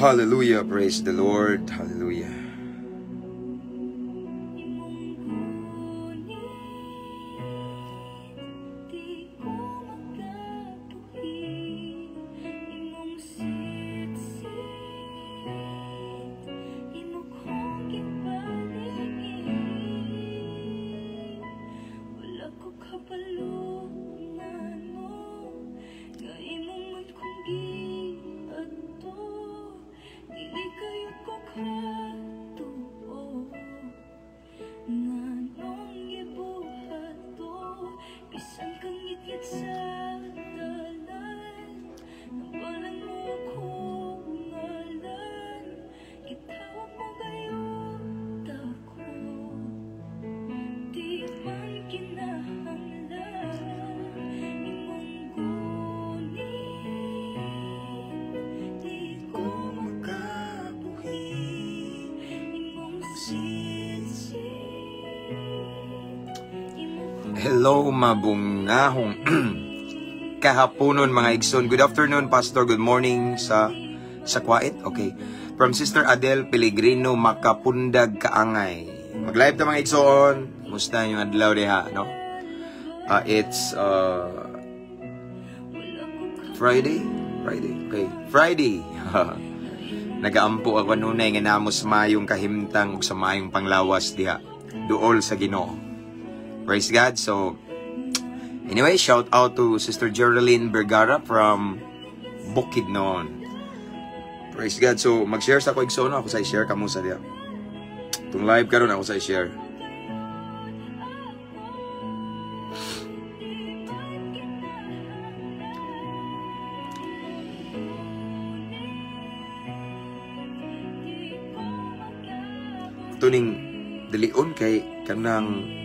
Hallelujah. Praise the Lord. Hallelujah. Imong gunit, di ko makabuhi. Imong sitsit, imo kong gipaligid. Wala ko kabalo ngano nga imo man kong giadto. Dili kayot ko katuo nganong gibuhat to. Bisan kang ngitngit sa dalan, Nambalan mo akong ngalan. Gitawag mo gayud ako. Di man kinahanglan. Imong gunit, di ko makabuhi. Imong sitsit, imo kong Hello, mabungahong kahaponon, mga igsoon. Good afternoon, Pastor. Good morning sa Kuwait. Okay. From Sister Adele Pellegrino, Makapundag Kaangay. Mag-live ta, mga igsoon. Kumusta yung adlaw diha, no? It's Friday? Friday. Okay. Friday. Nagaampo ako nunay nga namo sa mayong kahimtang ug sa mayong panglawas diha. Duol sa Ginoo. Praise God. So, anyway, shout out to Sister Geraldine Vergara from Bukidnon. Praise God. So, mag-share sa ako, igsoon, ako sa i-share kamo sa diha. Tung live karon ako sa i-share. Ito ning dilion kay kanang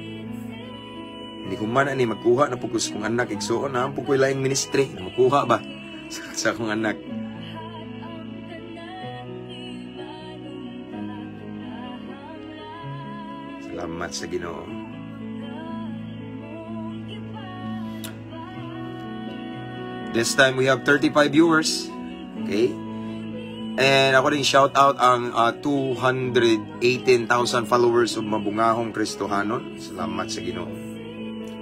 hindi ko man ani magkuha na pugos kong anak, igsuon na ang ko'y laing ministry na makuha ba sa akong anak. Salamat sa Ginoo. This time we have 35 viewers. Okay? And ako rin shout out ang 218,000 followers of Mabungahong Kristohanon. Salamat sa Ginoo.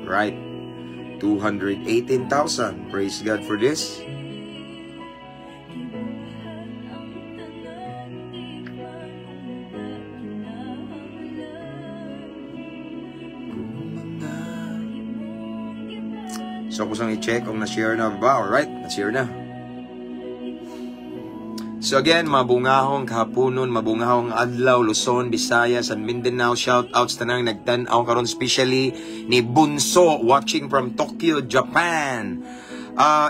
Right. 218,000. Praise God for this. Gibuhat ang tanan, di man unta kinahanglan. Imong So ako sang i-check kung na-share na ba. Alright, na-share na. So again, mabungahong kahaponon, mabungahong adlaw, Luzon, Visayas, and Mindanao. Shout outs tanang nagtan-aw karon, especially ni Bunso watching from Tokyo, Japan.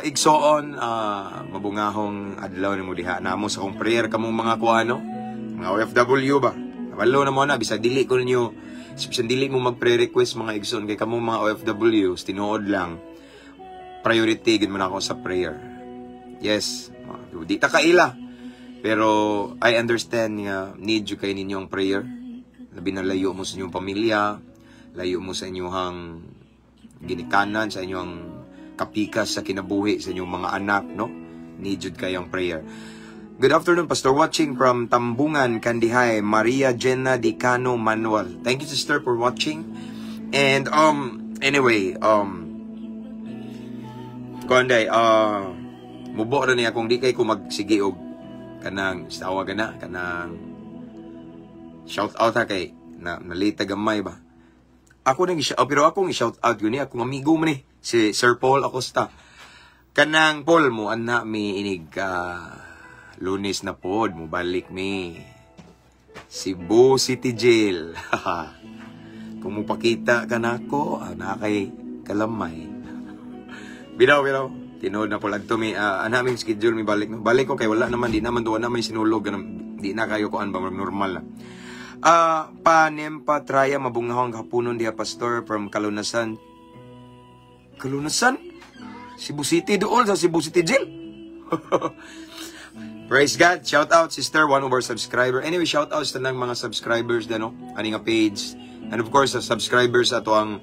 Igsoon, mabungahong adlaw nimo diha. Namo sa akong prayer kamong mga kuano, mga OFW ba. Kabalo na mo na bisag dili ko ninyo, bisan dili mo mag-pre-request, mga igsoon, kay kamong mga OFW, tinuod lang priority gid mo na ako sa prayer. Yes, di ta kaila. Pero I understand nga need you kay ninyong prayer. Labi na layo mo sa inyong pamilya, layo mo sa inyong ginikanan, sa inyong kapikas sa kinabuhi, sa inyong mga anak, no? Need jud kayong prayer. Good afternoon, Pastor. Watching from Tambungan, Kandihay, Maria Jenna Dicano Manuel. Thank you, sister, for watching. And, anyway, Konday, mubo ra niya kung di kay ko magsige og kanang tawagan na kanang shout out ha kay na nalita gamay ba. Ako nang i-shout, oh, pero akong i-shout out yun ni akong amigo man ni si Sir Paul Acosta. Kanang Paul mo anna mi inig ka Lunes na pod mo balik mi Cebu City Jail. Kung mupakita ka nako, ah, na kay kalamay. Bitaw, bitaw. Tinuod na po adto mi ana aming schedule mi balik no. Balik ko kay wala naman di naman duwa naman sinulog ganun, di na kayo kuan ba normal na. Panempa Traya, mabungahong hapunon diha, Pastor, from Kalunasan. Kalunasan? Cebu City dool sa Cebu City Jail. Praise God. Shout out, sister, one of our subscriber. Anyway, shout out sa tanang mga subscribers din, no? Ani nga page. And of course, sa subscribers ato ang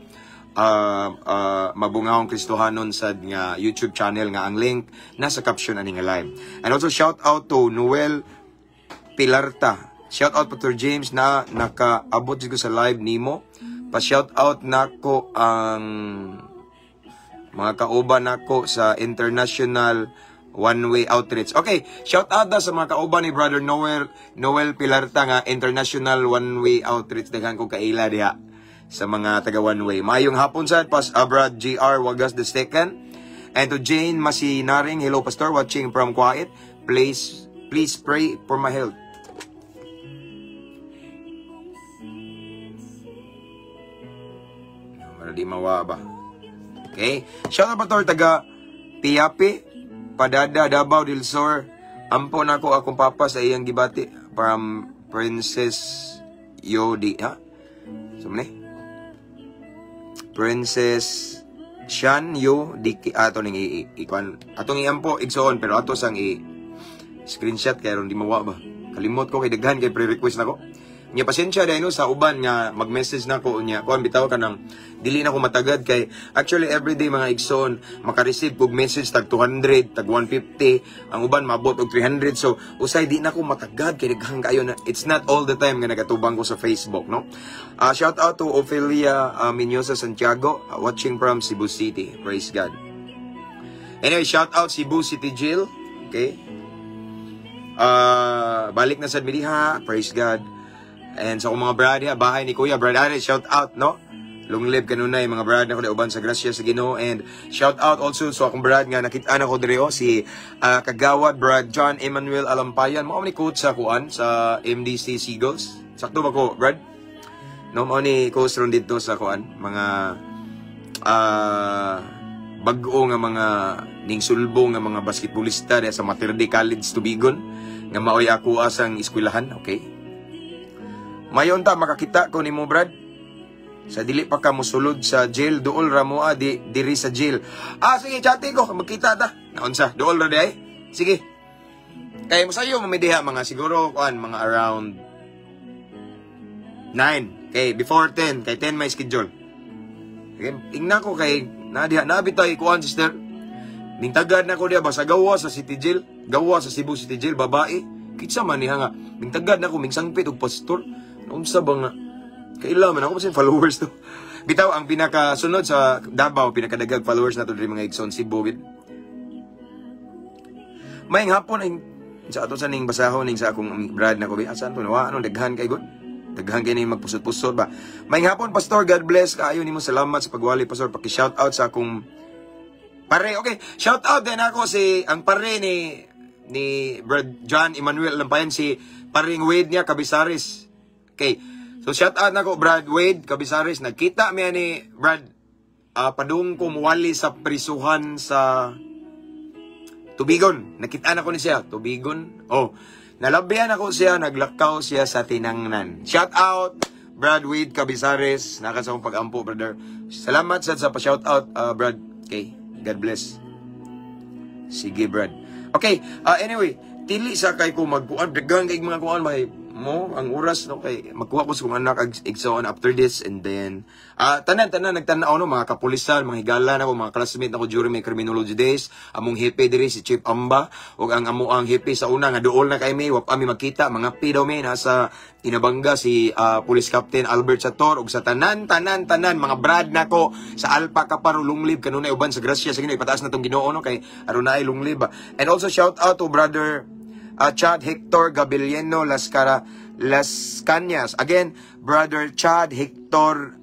Mabungahong Kristohanon sad nga YouTube channel nga ang link nasa caption ani nga live. And also shout out to Noel Pilarta. Shout out, Pastor James, na nakaabot ko sa live nimo. Pa shout out nako ang mga kauban nako sa International One Way Outreach. Okay, shout out daw sa mga kauban ni Brother Noel Noel Pilarta nga International One Way Outreach. Daghan ko kaila diha sa mga taga One Way. Mayong hapon sad pas Brad GR Wagas the second. And to Jane Masinaring, hello, Pastor, watching from Kuwait. Please please pray for my health. Imong siksik. Para di mawa ba. Okay? Shout out, Pastor, taga Piapi, Padada, Davao del Sur. Ampo nako akong papa sa iyang gibati from Princess Yodi, ha? So ni? Princess Shan Yo Diki ato ning ikuan atong iampo, igsoon, pero ato sang i screenshot kay aron di mawa ba. Kalimot ko kay daghan kay pre-request nako. Nya pasensya dahil no sa uban nga mag-message nako unya kuan bitaw kanang dili na ko matagad kay actually everyday, mga igsoon, maka-receive kog message tag 200, tag 150, ang uban maabot og 300, so usay di na ko matagad kay daghan kayo na it's not all the time nga nagatubang ko sa Facebook, no. Shout out to Ophelia Miñosa Santiago, watching from Cebu City. Praise God. Anyway, shout out Cebu City Jail. Okay. Balik na sad mi diha. Praise God. And sa akong mga brad diha, bahay ni Kuya, Brad Aris, shout out, no? Long live kanunay mga brad nako uban sa grasya sa Ginoo, and shout out also sa akong brad nga nakita na ko diri, oh, si Kagawad Brad John Emmanuel Alampayan, mao ni coach sa kuan sa MDC Seagulls. Sakto ba ko, Brad? No, mao ni coach ron dito sa kuan, mga bag-o nga mga ning sulbo nga mga basketballista diha sa Mater Dei College Tubigon nga maoy ako asang eskwelahan, okay? Mayon ta makakita ko nimo, Brad. Sa dili pa ka mosulod sa jail, duol ra mo di diri sa jail. Ah, sige, chati ko, magkita ta. Naunsa, duol ra di ay. Sige. Kay mo sayo mo diha mga siguro kuan mga around 9. Okay, before 10, kay 10 may schedule. Okay, ingna ko kay na diha na bitay kuan, sister. Ningtagad na ko diha ba sa gawa sa City Jail, gawa sa Cebu City Jail, babae. Kitsa man niya nga mingtagad na ko mingsangpit og pastor. Unsa ba nga kaila man ako sa followers to. Bitaw ang pinakasunod sa Davao, pinakadagag followers nato diri, mga igsoon, Cebu gid. May hapon ay sa ato sa ning basahon ning sa akong brad na ko bi asan to nawa anong daghan kay god. Daghan kay ning magpusot-pusot ba. May hapon, Pastor, God bless kaayo nimo, salamat sa pagwali, Pastor. Paki-shout out sa akong pare. Okay, shout out din ako si ang pare ni Brad John Emmanuel Lampayan, si paring Wade niya Cabisares. Okay. So shout out nako Brad Wade Cabisares. Nagkita mi ni Brad padung ko muwali sa prisuhan sa Tubigon. Nakita na ko ni siya. Tubigon. Oh. Nalabyan ako siya, naglakaw siya sa Tinangnan. Shout out Brad Wade Cabisares. Naka sa akong pag-ampo, brother. Salamat sad sa pa-shout out, Brad. Okay. God bless. Sige, Brad. Okay, anyway, dili sa kay ko magkuan, daghan kay mga kuan may mo ang oras, no, kay magkuha ko sa kong anak igsoon after this, and then tanan tanan nagtan-aw, no, mga kapulisan, mga higala na ko, mga classmate nako during my criminology days, among hepe diri si Chief Amba ug ang amo ang hepe sa una nga duol na kay mi, wa pa mi magkita, mga pi daw mi nasa Inabanga, si Police Captain Albert Sator, ug sa tanan tanan tanan mga brad nako sa Alpha Kappa Rho, long live kanunay uban sa grasya sa Ginoo. Ipataas na tong Ginoo, no, kay aron naay long live. And also shout out to Brother Chad Hector Gabilieno Lascara Las Cañas. Again, Brother Chad Hector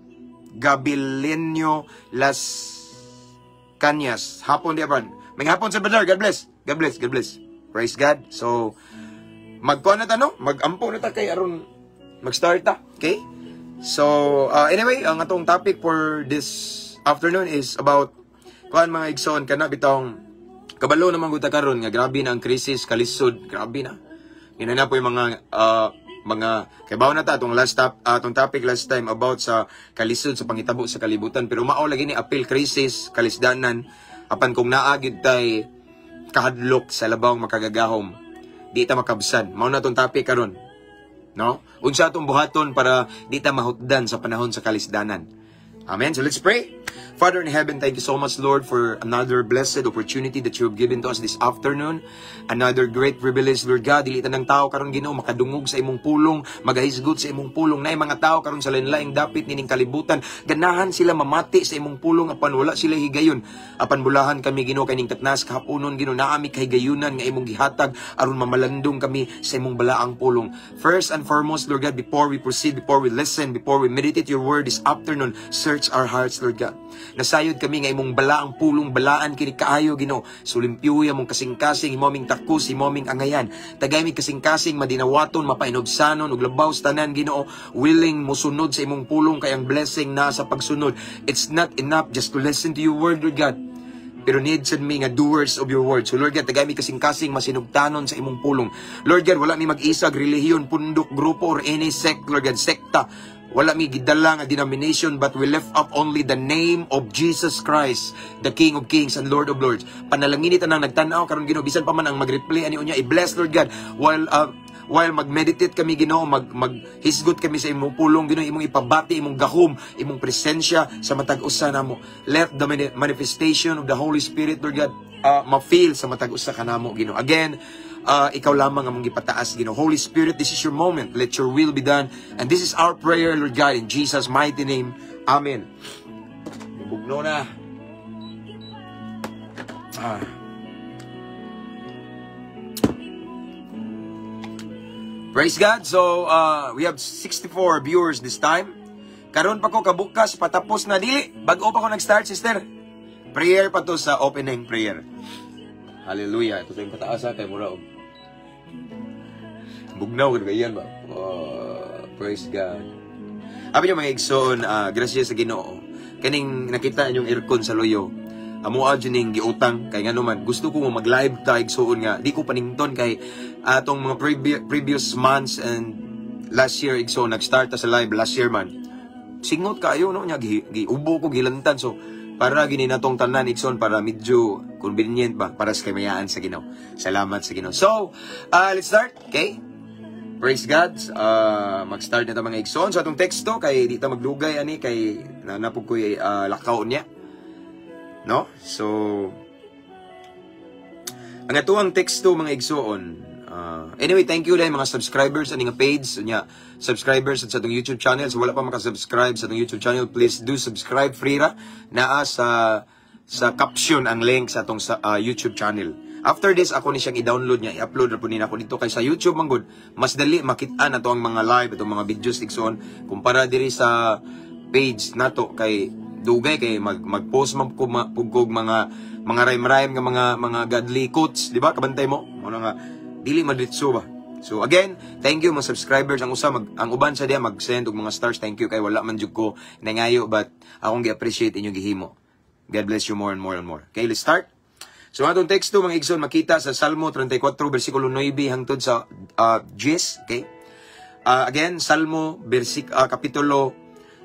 Gabilino Las Cañas. Hapon di, brad. May hapon sa brother. God bless. God bless. God bless. Praise God. So, magkuha na ta, no? Magampo na ta kay aron mag-start ta. Okay? So, anyway, ang atong topic for this afternoon is about kuan, mga igsoon, kana bitong kabalo naman gud ta karon nga grabe na ang krisis kalisod, grabe na. Yun na po yung mga kay na ta atong last top, atong topic last time about sa kalisod sa pangitabo sa kalibutan, pero mao lagi ni apil krisis kalisdanan, apan kung naa gid tay kahadlok sa labawng makagagahom, di ta makabsan. Mao na tong topic karon, no? Unsa atong buhaton para di ta mahutdan sa panahon sa kalisdanan? Amen. So let's pray. Father in heaven, thank you so much, Lord, for another blessed opportunity that you have given to us this afternoon. Another great privilege, Lord God. Dili tanang tao karon, Ginoo, makadungog sa imong pulong, magahisgot sa imong pulong. Naay mga tao karon sa lain-laing dapit nining kalibutan. Ganahan sila mamati sa imong pulong apan wala sila higayon. Apan bulahan kami, Ginoo, kay ning taknas kahaponon, Ginoo, naa mi kahigayunan nga imong gihatag aron mamalandong kami sa imong balaang pulong. First and foremost, Lord God, before we proceed, before we listen, before we meditate your word this afternoon, search our hearts, Lord God. Nasayod kami nga imong balaang pulong, balaan kini kaayo, Ginoo. So limpyuya among kasing-kasing, imo aming takos, imo aming angayan. Tagay mi kasing-kasing madinawaton, mapainobsanon ug labaw sa tanan, Ginoo, willing mosunod sa imong pulong kay ang blessing na sa pagsunod. It's not enough just to listen to your word, Lord God. Pero need sad mi nga doers of your word. So Lord God, tagay mi kasing-kasing masinugtanon sa imong pulong. Lord God, wala mi mag-isag relihiyon, pundok, grupo, or any sect, Lord God, sekta. Wala mi gidala nga denomination, but we lift up only the name of Jesus Christ, the King of Kings and Lord of Lords. Panalangini tanang nagtan-aw karon, Ginoo, bisan pa man ang mag-replay ani unya, i-bless, Lord God, while mag-meditate kami, Ginoo, maghisgot kami sa imong pulong, Ginoo, imong ipabati imong gahom, imong presensya sa matag usa namo. Let the manifestation of the Holy Spirit, Lord God, ma-feel sa matag usa kanamo, Ginoo. Again, ikaw lamang among gipataas, Ginoo. Holy Spirit, this is your moment. Let your will be done. And this is our prayer, Lord God, in Jesus' mighty name. Amen. Bugno na. Ah. Praise God. So, we have 64 viewers this time. Karon pa ko kabukas, patapos na dili. Bag-o pa ko nag-start, sister. Prayer pa to sa opening prayer. Hallelujah. Ito sa pataas ha, kay mura og bugnaw gud yan ba? Oh, praise God. Abi niyo, mga igsoon, grasya sa Ginoo. Kaning nakita inyong aircon sa luyo. Amo jud ning giutang kay ngano man gusto ko mo mag-live ta, igsoon, nga di ko panington kay atong mga previous months and last year, igsoon, nag-start ta sa live last year man. Singot kayo no nya giubo ko, gilantan, so para gini natong tanan, igsoon, para medyo convenient ba para sa kamayaan sa Ginoo. Salamat sa Ginoo. So, let's start. Okay? Praise God. Mag-start na ta, mga igsoon, sa atong teksto kay di ta maglugay ani kay nanapog ko'y lakaw niya. No? So ang atuang teksto, mga igsoon. Anyway, thank you dahil mga subscribers ani nga page nya, subscribers at sa atong YouTube channel. So wala pa maka-subscribe sa atong YouTube channel, please do subscribe, free ra. Naa sa caption ang link sa atong sa YouTube channel. After this, ako ni siyang i-download niya, i-upload ra po nina ako dito kay sa YouTube man gud, mas dali makita na to ang mga live, atong mga videos, igsoon, kumpara diri sa page nato kay dugay kay mag-post man ko pugkog mga rhyme-rhyme nga mga godly quotes, di ba? Kabantay mo. Mo nga dili madritso ba. So again, thank you mga subscribers. Ang usa mag ang uban sa diya mag-send og mga stars. Thank you kay wala man jud ko nangayo, but akong gi-appreciate inyong gihimo. God bless you more and more and more. Okay, let's start. So atong teksto, mga igsoon, makita sa Salmo 34 bersikulo 9 hangtod sa 10, okay? Again, Salmo kapitulo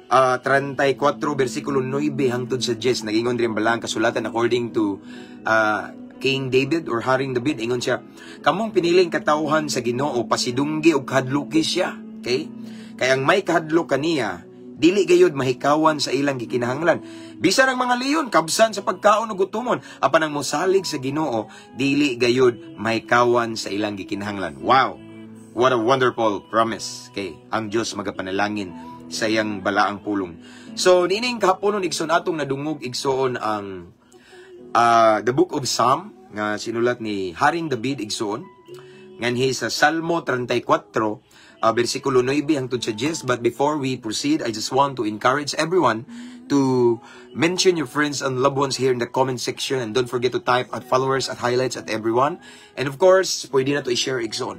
34 bersikulo 9 hangtod sa 10. Nagingon diri ang balaang kasulatan according to King David or Haring David. Ingon siya, "Kamong piniling katawhan sa Ginoo, pasidunggi og kahadluki siya." Okay? Kay ang may kahadlok kaniya, dili gayud mahikawan sa ilang gikinahanglan. Bisan ang mga leon kabsan sa pagkaon ug gutumon, apan ang mosalig sa Ginoo dili gayud mahikawan sa ilang gikinahanglan. Wow. What a wonderful promise. Okay, ang Dios magapanalangin sa iyang balaang pulong. So niining kahaponon, igsoon, atong nadungog, igsoon, ang the Book of Psalm nga sinulat ni Haring David, igsoon, nganhi sa Salmo 34 versikulo 9 hangtod sa 10. But before we proceed, I just want to encourage everyone to mention your friends and loved ones here in the comment section and don't forget to type @followers, @highlights, @everyone. And of course, pwede na to i-share, igsoon.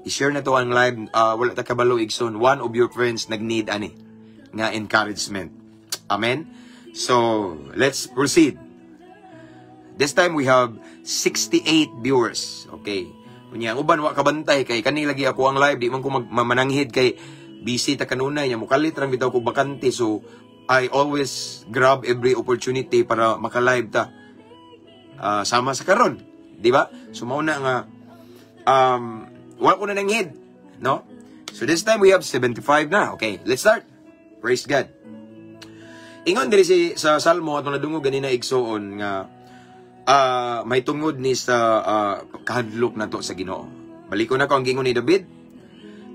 I-share na to ang live. Wala ta kabalo, igsoon, one of your friends nag-need ani nga encouragement. Amen. So let's proceed. This time we have 68 viewers. Okay. Unya ang uban wa kabantay kay kani lagi ako ang live, di man ko mamananghid kay busy ta kanunay nya mukalit rang bitaw ko bakante, so I always grab every opportunity para maka-live ta. Sama sa karon, di ba? So mao na nga wala ko na nanghid, no? So this time we have 75 na. Okay, let's start. Praise God. Ingon diri si sa Salmo atong nadungog ganina, igsuon, nga may tungod ni sa kahadlok nato sa Ginoo. Balikon nako ang gingon ni David.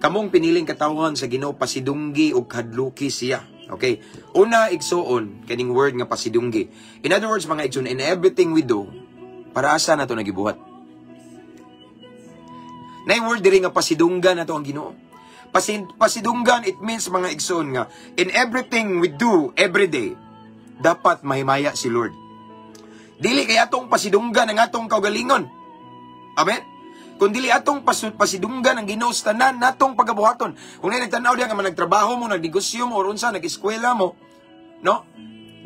"Kamong piniling katawhan sa Ginoo, pasidunggi ug kahadluki siya." Okay? Una, igsuon, kaning word nga pasidunggi. In other words, mga igsuon, in everything we do, para asa nato nagibuhat? Nay word diri nga pasidunggan nato ang Ginoo. Pasidunggan, it means, mga igsoon, nga in everything we do every day, dapat mahimaya si Lord. Dili kay atong pasidunggan ang atong kaugalingon. Amen? Kung dili atong pasidunggan ang Ginoo sa tanan natong pagabuhaton. Kung nay nagtan-aw diha nga man nagtrabaho mo, nagnegosyo mo, or unsa, nag-eskwela mo, no?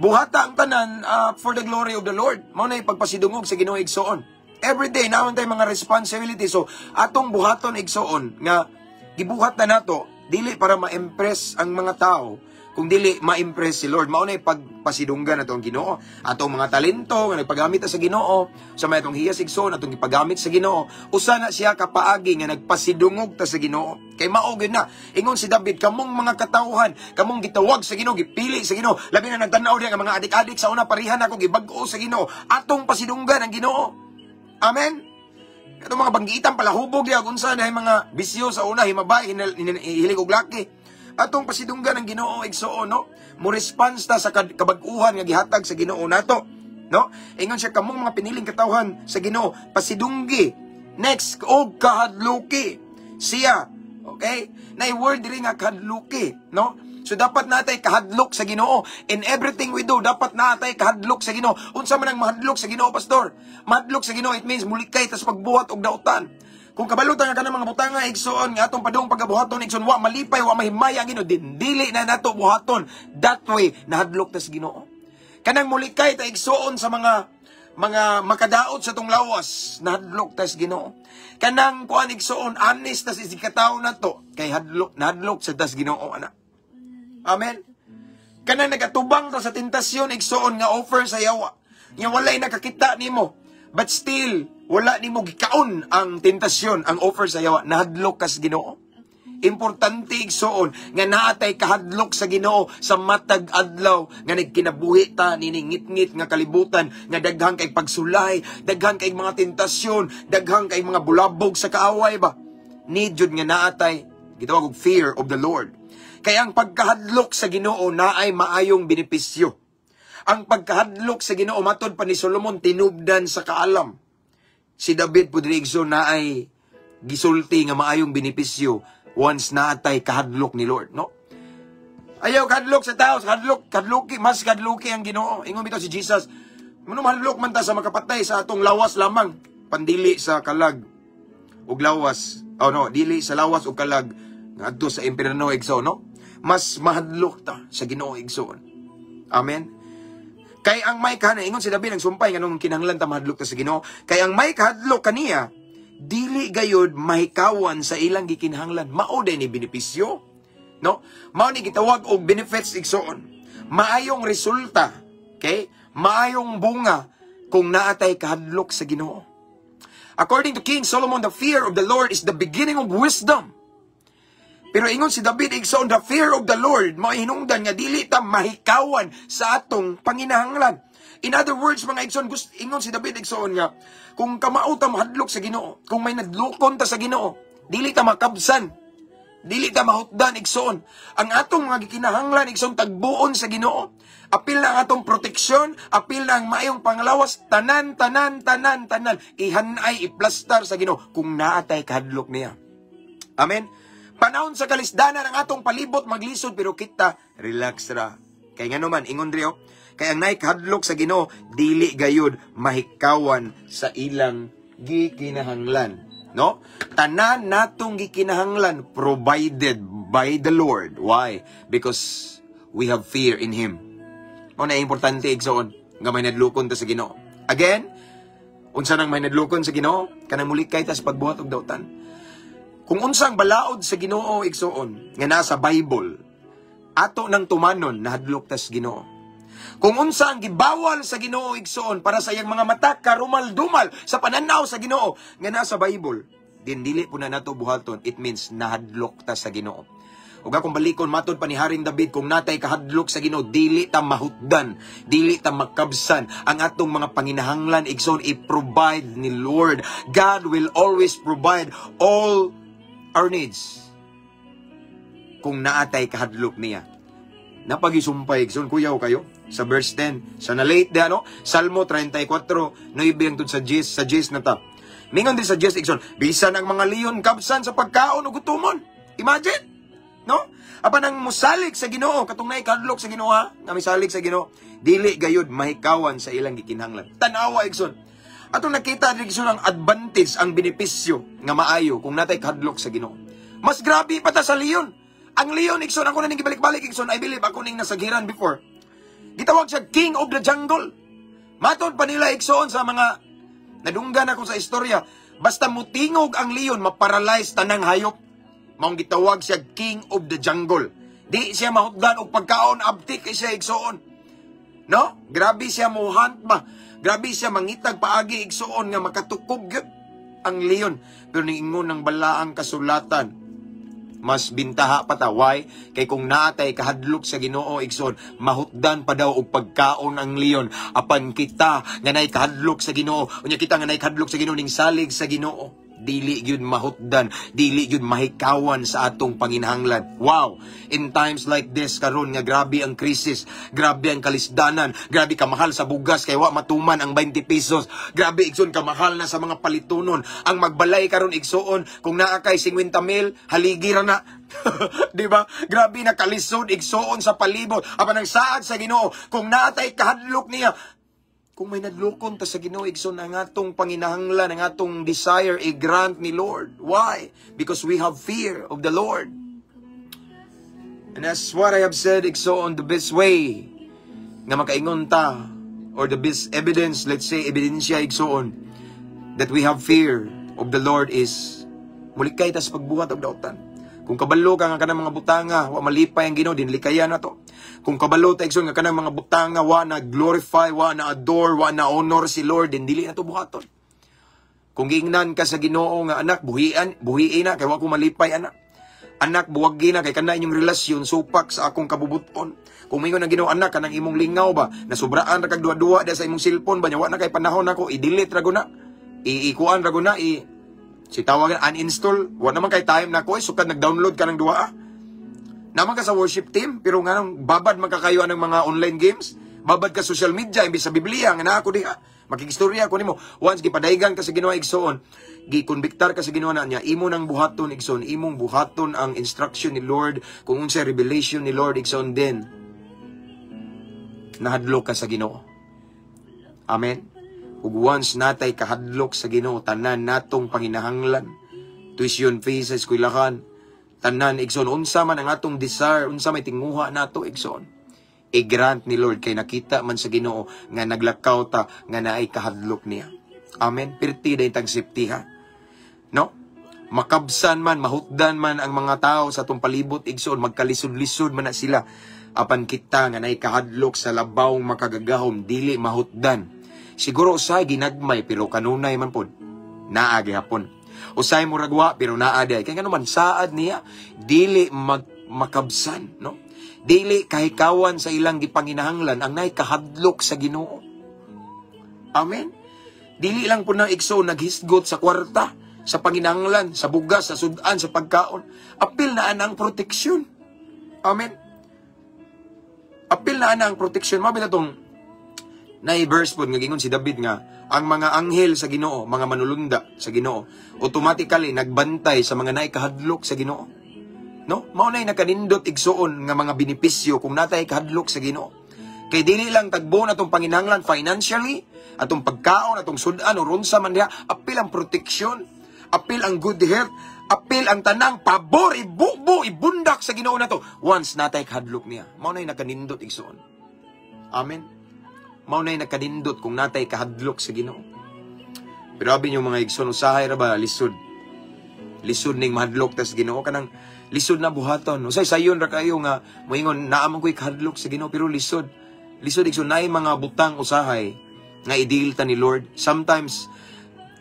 Buhata ang tanan for the glory of the Lord. Mao na pagpasidungog sa Ginoo, igsoon. Every day naman tay mga responsibility. So atong buhaton, igsoon, nga gibuhat na nato dili para ma-impress ang mga tao, kung dili ma-impress si Lord. Mao na pagpasidunggan nato ang Ginoo. Atong mga talento nga nagpagamit ta sa Ginoo, sa may atong hiyas, igsoon, atong gipagamit sa Ginoo. Usa na siya ka paagi nga nagpasidungog ta sa Ginoo. Kay mao gyud na. Ingon si David, "Kamong mga katawhan, kamong gitawag sa Ginoo, gipili sa Ginoo." Labi na nagtan-aw diha nga mga adik-adik sa una, parihan ako gibag-o sa Ginoo. Atong pasidunggan ang Ginoo. Amen. Katong mga banggitan palahubog diha kung unsa na mga bisyo sa una, himabay, hilig og laki. Atong pasidunggan ang Ginoo, igsuon, no? Mo response ta sa kabag-uhan nga gihatag sa Ginoo nato, no? Ingon siya, "Kamong mga piniling katawhan sa Ginoo, pasidunggi." Next, og kahadluki siya. Okay? Nay word diri nga kahadluki, no? So dapat natay kahadlok sa Ginoo. In everything we do, dapat natay kahadlok sa Ginoo. Unsa man ang mahadlok sa Ginoo, pastor? Mahadlok sa Ginoo, it means mulikay tas pagbuhat og dautan. Kung kabalo ta nga kanang mga butanga, igsoon, nga atong padung pagabuhaton, igsoon, wa malipay, wa mahimaya ang Ginoo, dili na nato buhaton. That way, nahadlok ta sa Ginoo. Kanang mulikay ta, igsoon, sa mga makadaot sa tong lawas, nahadlok ta sa Ginoo. Kanang kuan, igsoon, honest ta sa katawo nato, kay hadlok, nahadlok sa tas Ginoo ana. Amen. Kanang nagatubang ta sa tentasyon, igsoon, nga offer sa yawa, nga walay nakakita nimo, but still wala nimo gikaon ang tentasyon, ang offer sa yawa, nahadlok ka sa Ginoo. Importante, igsoon, nga naatay kahadlok sa Ginoo sa matag adlaw nga nagkinabuhi ta niningit-ngit nga kalibutan nga daghan kay pagsulay, daghan kay mga tentasyon, daghan kay mga bulabog sa kaaway ba. Need jud nga naatay gitawag og fear of the Lord. Kaya ang pagkahadlok sa Ginoo naay maayong benepisyo. Ang pagkahadlok sa Ginoo, matod pa ni Solomon, tinubdan sa kaalam. Si David pud, igsoon, naay gisulti nga maayong benepisyo once naatay kahadlok ni Lord, no? Ayaw kahadlok sa tao, hadlok, kadluki, mas kadluki ang Ginoo. Ingon bitaw si Jesus, "Mano mahadlok man ta sa makapatay sa atong lawas lamang, pandili sa kalag ug lawas." Oh no, dili sa lawas ug kalag ngadto sa impierno, igsoon, no? Mas mahadlok ta sa Ginoo, igsoon. Amen. Kay ang may kahana, ingon si David ang sumpay nganong kinahanglan ta mahadlok ta sa Ginoo. "Kay ang may kahadlok kaniya, dili gayod mahikawan sa ilang gikinahanglan." Mao day ni benepisyo. No? Mao ni gitawag og benefits, igsoon. Maayong resulta, okay? Maayong bunga kung naatay kahadlok sa Ginoo. According to King Solomon, the fear of the Lord is the beginning of wisdom. Pero ingon si David, igsoon, the fear of the Lord, mao hinungdan nga dili ta mahikawan sa atong panginahanglan. In other words, mga igsoon, ingon si David, igsoon, nga kung kamao ta mahadlok sa Ginoo, kung may nadlokon ta sa Ginoo, dili ta makabsan. Dili ta mahutdan, igsoon. Ang atong mga gikinahanglan, igsoon, tagbuon sa Ginoo. Apil na ang atong proteksyon, apil na ang maayong panglawas, tanan, tanan, tanan, tanan. Ihanay, iplastar sa Ginoo kung naatay kahadlok niya. Amen. Panahon sa kalisdanan ang atong palibot maglisod, pero kita relax ra. Kay ngano man, ingon diri, oh, kay ang naay kahadlok sa Ginoo dili gayud mahikawan sa ilang gikinahanglan. No? Tanan natong gikinahanglan provided by the Lord. Why? Because we have fear in Him. Mao na importante, igsoon, nga may nadlukon ta sa Ginoo. Again, unsa nang may nadlukon sa Ginoo? Kanang mulikay ta sa pagbuhat og dautan. Kung unsang balaod sa Ginoo, igsoon, nga nasa Bible, ato nang tumanon, nahadlok tas Ginoo. Kung unsa ang gibawal sa Ginoo, igsoon, para sa iyang mga mata karumal-dumal sa pananaw sa Ginoo nga nasa Bible, din dili po na nato buhaton, it means nahadlok ta sa Ginoo. Ug akong balikon, matod pa ni Haring David, kung natay kahadlok sa Ginoo, dili ta mahutdan, dili ta makabsan. Ang atong mga panginahanglan, igsoon, i-provide ni Lord. God will always provide all our needs kung naatay kahadlok niya. Napagisumpay, igsoon, kuyaw kayo sa verse 10. Sa na-late de ano, Salmo 34, 9 ang sa 10, sa 10 na ta. Mingon din sa 10, igsoon, bisan ang mga leon kabsan sa pagkaon o gutumon. Imagine! No? Apan ang musalig sa Ginoo, katong naay kahadlok sa Ginoo ha, nga misalig sa Ginoo, dili gayud mahikawan sa ilang gikinahanglan. Tanawa, igsoon. Atong nakita diri, igsoon, ang advantage, ang benepisyo nga maayo kung natay kahadlok sa Ginoo. Mas grabe pa ta sa leon. Ang leon, igsoon, ako na ning gibalik-balik, igsoon, I believe ako ning nasagiran before. Gitawag siya king of the jungle. Matod pa nila, igsoon, sa mga nadunggan ako sa istorya, basta mutingog ang leon, maparalyze tanang hayop. Maong gitawag siya king of the jungle. Di siya mahutdan og pagkaon, abtik kay siya, igsoon. No? Grabe siya muhunt ba? Grabe siya mangitag paagi, igsoon, nga makatukob gyud ang leon. Pero niingon ng balaang kasulatan, mas bintaha pa ta. Why? Kay kung naatay kahadlok sa Ginoo, igsoon, mahutdan pa daw og pagkaon ang leon. Apan kita nga nay kahadlok sa Ginoo, unya kita nga nay kahadlok sa Ginoo ning salig sa Ginoo, dili gyud mahutdan, dili gyud mahikawan sa atong panginahanglan. Wow! In times like this karon nga grabe ang krisis, grabe ang kalisdanan, grabe kamahal sa bugas kay wa matuman ang 20 pesos. Grabe, igsoon, kamahal na sa mga palitunon. Ang magbalay karon, igsoon, kung naa kay 50 mil, haligi ra na. Di ba? Grabe na kalisod, igsoon, sa palibot. Apan ang saad sa Ginoo, kung naatay kahadlok niya, kung may nadlokon ta sa Ginoo, igsoon, ang atong panginahanglan, ang atong desire i-grant ni Lord. Why? Because we have fear of the Lord. And that's what I have said, igsoon, the best way nga makaingon ta or the best evidence, let's say ebidensya, igsoon, that we have fear of the Lord is mulikay ta sa pagbuhat og dautan. Kung kabalo ka nga kanang mga butanga wa malipay ang Ginoo, din likayan na to. Kung kabalo ta, igsoon, nga kanang mga butanga wa na glorify, wa na adore, wa na honor si Lord, din dili na to buhaton. Kung giingnan ka sa Ginoo nga, "Anak, buhian, buhiin na kay wa ko malipay, anak. Anak, buwagi na kay kana inyong relasyon supak sa akong kabubuton." Kung mingon ang Ginoo, "Anak, kanang imong lingaw ba, nasubraan ra kag duwa-duwa sa imong cellphone ba, nya wa na kay panahon nako, i-delete ra na. I-ikuan ra na, i si tawag uninstall, wa naman kay time nako, eh, sukad nag-download ka ng duwa. Ah. Naman ka sa worship team, pero nga nang babad man kakayo ng mga online games, babad ka social media, imbis sa Biblia, nga naa ako diha. Makikistorya ko nimo. Once gipadaygan ka sa Ginoo, igsoon, gikonbiktar ka sa Ginoo na niya, imo nang buhaton, igsoon, imong buhaton ang instruction ni Lord, kung unsay revelation ni Lord, igsoon, din nahadlok ka sa Ginoo. Amen. Ug once natay kahadlok sa Ginoo, tanan natong panginahanglan, tuition fees sa eskwelahan, tanan, igsoon, unsa man ang atong desire, unsa may tinguha nato, igsoon, i-grant ni Lord kay nakita man sa Ginoo nga naglakaw ta nga naay kahadlok niya. Amen. Pirti day tag safety ha. No? Makabsan man, mahutdan man ang mga tao sa atong palibot, igsoon, magkalisod-lisod man na sila. Apan kita nga naay kahadlok sa labawng makagagahom, dili mahutdan. Siguro usay ginagmay pero kanunay man pod. Naa gihapon. Usay murag wa pero naa diay. Kay ngano man saad niya dili mag makabsan, no? Dili kahikawan sa ilang gipanginahanglan ang naay kahadlok sa Ginoo. Amen. Dili lang po na, igsoon, naghisgot sa kwarta, sa panginahanglan, sa bugas, sa sudan, sa pagkaon. Apil na ang proteksyon. Amen. Apil na ang proteksyon. Mabi na tong na verse po nga gingon si David nga ang mga anghel sa Ginoo, mga manulunda sa Ginoo, automatically nagbantay sa mga naay kahadlok sa Ginoo. No? Mao nay nakanindot, igsoon, nga mga benepisyo kung natay kahadlok sa Ginoo. Kay dili lang tagbo na atong panginahanglan financially, atong pagkaon, atong sudan o unsa man diha, apil ang proteksyon, apil ang good health, apil ang tanang pabor, ibubo, ibundak sa Ginoo nato. Once natay kahadlok niya, mao nay nakanindot, igsoon. Amen. Mao nay nakanindot kung natay kahadlok sa Ginoo. Pero abi niyo, mga igsoon, usahay ra ba lisod. Lisod ning mahadlok tas Ginoo, kanang lisod na buhaton. Usay sayon ra kayo nga moingon naa man ko'y kahadlok sa Ginoo pero lisod. Lisod, igsoon, naay mga butang usahay nga idil ta ni Lord. Sometimes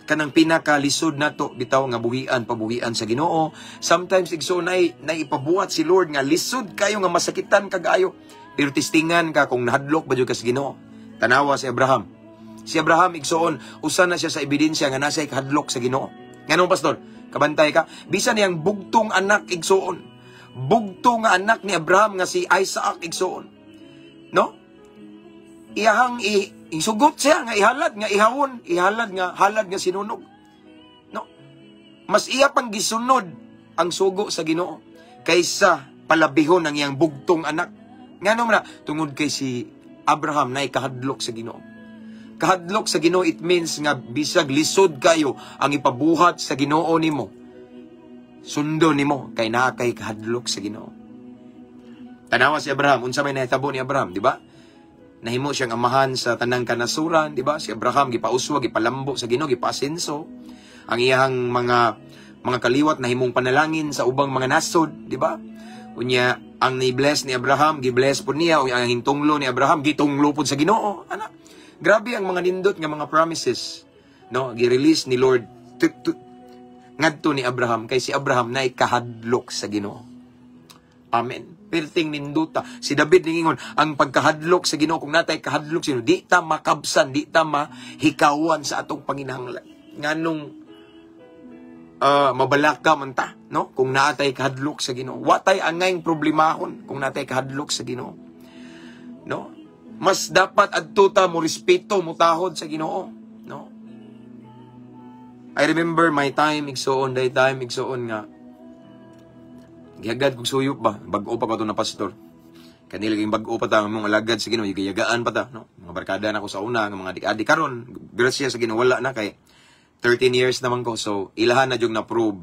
Kanang pinakalisod nato bitaw nga buhian, pabuhian sa Ginoo. Sometimes, igsoon, nay naipabuhat si Lord nga lisod kayo, nga masakitan kag ayo, pero testingan ka kung nahadlok ba jud ka sa Ginoo. Tanawa si Abraham. Si Abraham, igsoon, usa na siya sa ebidensya nga nasa kahadlok sa Ginoo. Nganong, Pastor? Kabantay ka, bisan niyang bugtong anak, igsoon, bugtong nga anak ni Abraham nga si Isaac, igsoon, no, iyahang isugot siya nga ihalad, nga ihawon, ihalad nga halad nga sinunog, no? Mas iya pang gisunod ang sugo sa Ginoo kaysa palabihon ang iyang bugtong anak. Ngano man na? Tungod kay si Abraham na kahadlok sa Ginoo. Kahadlok sa Ginoo, it means nga bisag lisod kayo ang ipabuhat sa Ginoo nimo, sundo nimo kay naa kay kahadlok sa Ginoo. Tanawa si Abraham, unsa may nahitabo ni Abraham, di ba? Nahimo siyang amahan sa tanang kanasuran, di ba? Si Abraham gipauswa, gipalambo sa Ginoo, gipasenso. Ang iyang mga kaliwat nahimong panalangin sa ubang mga nasod, di ba? Unya ang ni-bless ni Abraham, gi-bless pud niya, unya ang hintunglo ni Abraham, gitunglo pud sa Ginoo. Ana. Grabe ang mga nindot nga mga promises, no? Gi-release ni Lord ngadto ni Abraham kay si Abraham na kahadlok sa Ginoo. Amen. Perting ninduta. Si David ningingon, ang pagkahadlok sa Ginoo, kung natay kahadlok sa Ginoo, di ta makabsan, di ta mahikawan sa atong panginahanglan. Nganong mabalaka man ta, no? Kung naatay kahadlok sa Ginoo. Wa tay angayng problemahon kung natay kahadlok sa Ginoo. No? Mas dapat adto ta mo respeto, mo tahod sa Ginoo, no? I remember my time, igsoon, day time, igsoon nga gihagad kog suyop ba, bag-o pa ko to na pastor. Kanila ging bag-o pa ta ang mong alagad sa Ginoo, giyagaan pa ta, no? Mga barkada na ko sa una, nga mga adik-adik karon, grasya sa Ginoo, wala na kay 13 years naman ko. So ilahan na jud na prove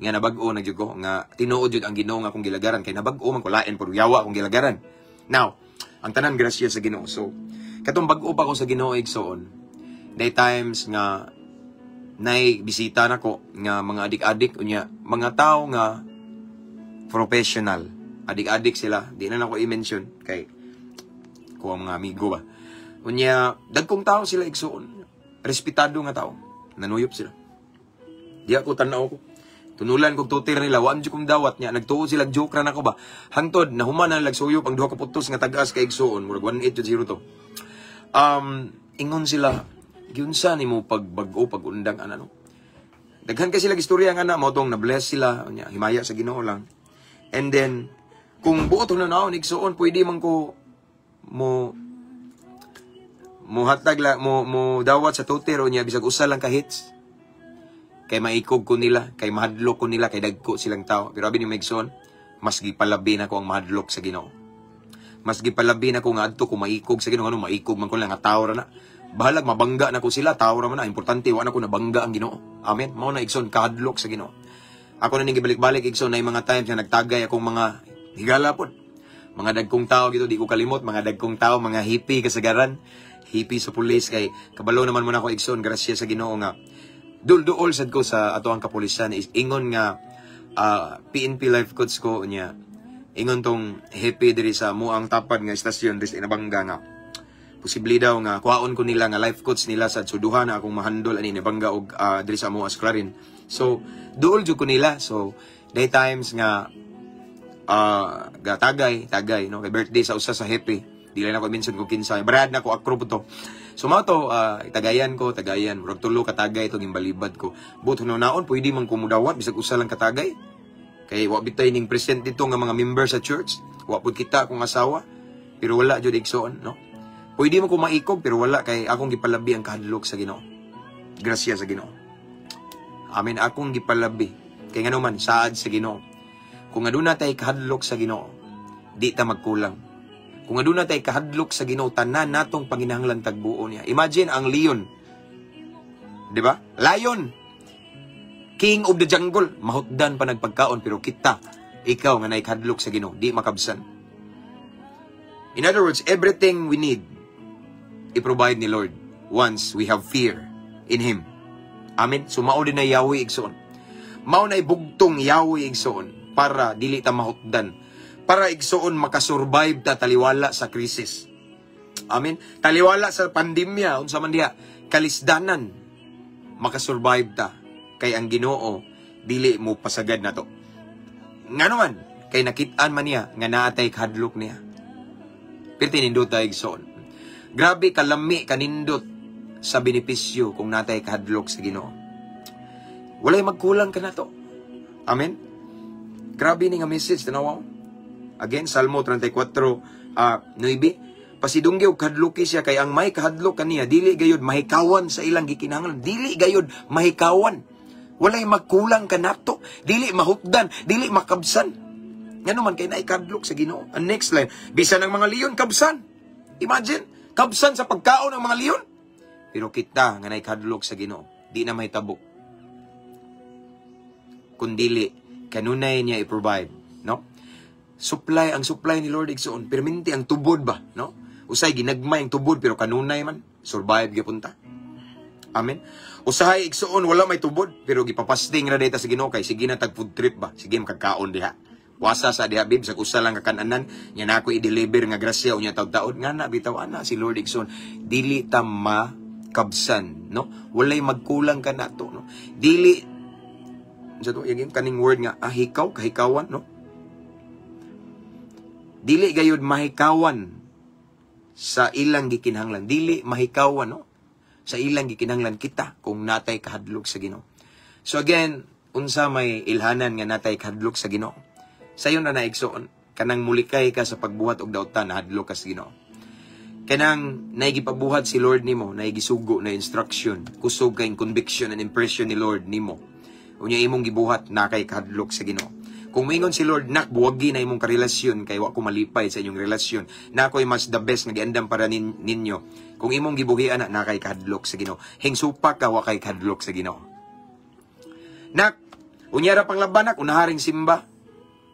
nga nabag-o na jud ko, nga tinuod jud ang Ginoo nga akong gilagaran kay nabag-o man ko, lain puro yawa akong gilagaran. Now, ang tanan grasya sa Ginoo. So katong bag-o pa ko sa Ginoo, igsoon, day times nga nay bisita nako nga mga adik-adik, unya mga tao nga professional. Adik-adik sila, di na nako i-mention kay ko ang mga amigo ba. Unya dagkong tao sila, igsoon. Respetado nga tao. Nanuyop sila. Di ako tan-aw ko. Tunulan kog tutir nila, wa jud kong dawat niya. Nagtuo sila joke ra nako ba. Hangtod nahuman na nagsuyop ang duha ka putos nga tag-as kay igsoon, murag 1802 to. Ingon sila, "Giunsa nimo pagbag-o pag-undang ana, no?" Daghan kay sila istorya nga na mao tong na-bless sila, unya himaya sa Ginoo lang. And then kung buot na naon, igsoon, pwede man ko mo mo hatag la mo mo dawat sa tutir unya bisag usa lang ka hits kay maikog ko nila, kay mahadlok ko nila, kay dagko silang tao. Pero abi ni igsoon, mas gipalabi na ko ang mahadlok sa Ginoo. Mas gipalabi na ko nga adto ko maikog sa Ginoo. Ano, maikog man ko lang nga tao ra na. Bahalag mabangga na ko sila, tao ra man na. Importante wa na ko nabangga ang Ginoo. Amen. Mao na, igsoon, kahadlok sa Ginoo. Ako na ning gibalik-balik, igsoon, na mga times nga nagtagay akong mga higala pod. Mga dagkong tao gito, di ko kalimot, mga dagkong tao, mga hippie kasagaran. Hippie sa pulis kay kabalo naman mo na ako, igsoon, grasya sa Ginoo nga dul-duol sad ko sa ato ang kapulisan. Ingon nga PNP life coach ko niya, ingon tong happy diri sa mo ang tapad nga istasyon diri sa Inabanga nga posible daw nga kuhaon ko nila nga life coach nila sa suduhan na akong mahandol ani Inabanga og diri sa amo as Clarin. So duol jud ko nila. So day times nga gatagay tagay, no, kay birthday sa usa sa happy, di lang ako mention kung kinsa, brad na ko akro po to. So mao to, tagayan ko, tagayan, murag tulo ka tagay itong imbalibad ko. But naon pwede man kumudawat bisag usa lang katagay. Kay wa bitay ning present dito nga mga member sa church, wa pud kita akong asawa, pero wala jud, igsoon, no? Pwede man ko maikog pero wala kay akong gipalabi ang kahadlok sa Ginoo. Grasya sa Ginoo. Amen, akong gipalabi. Kay ngano man, saad sa Ginoo. Kung aduna tay kahadlok sa Ginoo, di ta magkulang. Kung aduna tay kahadlok sa Ginoo, tanan natong panginahanglan tagbuon niya. Imagine ang leon. Di ba? Lion. King of the jungle, mahutdan pa nagpagkaon, pero kita, ikaw nga naay kahadlok sa Ginoo, di makabsan. In other words, everything we need i-provide ni Lord once we have fear in Him. Amen. So mao din na Yahweh, igsoon. Mao na bugtong Yahweh, igsoon, para dili ta mahutdan. Para, igsoon, makasurvive ta taliwala sa krisis. Amen. Taliwala sa pandemya, unsa man diha, kalisdanan. Makasurvive ta kay ang Ginoo dili mo pasagad nato. Ngano man kay nakit-an man niya nga naatay kahadlok niya. Pero tinindot tayo, igsoon. Grabe kalami kanindot sa benepisyo kung natay kahadlok sa Ginoo. Walay magkulang kanato. Amen. Grabe ni nga message, tanawa. Again, Salmo 34, 9. Pasidunggi og kahadluki siya kay ang may kahadlok kaniya dili gayud mahikawan sa ilang gikinahanglan, dili gayud mahikawan. Walay magkulang kanato, dili mahupdan, dili makabsan. Ngano man kay naay kahadlok sa Ginoo. Ang next line, bisan ang mga leon kabsan. Imagine, kabsan sa pagkaon ng mga leon. Pero kita nga naay kahadlok sa Ginoo, di na mahitabo. Kundili kanunay niya i-provide, no? Supply, ang supply ni Lord, igsoon, perminti ang tubod ba, no? Usay ginagmay ang tubod pero kanunay man survive gyapon ta. Amen. Usahay, igsoon, wala may tubod pero gipapasting ra data sa Ginoo kay sige na tag food trip ba, sige makakaon diha. Wasa sa diha bib sa usa lang ka kananan nya na ako i-deliver nga grasya unya taud-taud nga na bitaw ana si Lord, igsoon. Dili ta makabsan, no? Walay magkulang kanato, no? Dili sa to yung kaning word nga ahikaw, kahikawan, no? Dili gayud mahikawan sa ilang gikinahanglan, dili mahikawan, no, sa ilang gikinahanglan kita kung natay kahadlok sa Ginoo. So again, unsa may ilhanan nga natay kahadlok sa Ginoo? Sayon na na, igsoon, kanang mulikay ka sa pagbuhat og dautan, nahadlok ka sa Ginoo. Kanang naigipabuhat si Lord nimo, naigisugo na instruction, kusog kay conviction and impression ni Lord nimo. Unya imong gibuhat, na kay kahadlok sa Ginoo. Kung moingon si Lord, "Nak, buwagi na imong karelasyon kay wa ko malipay sa inyong relasyon. Na ako'y mas the best nga giandam para ninyo." Kung imong gibuhian na, na kay kahadlok sa Ginoo. Hingsupa ka, wa kay kahadlok sa Ginoo. "Nak, unya ra panglaba, nak, unaharing simba.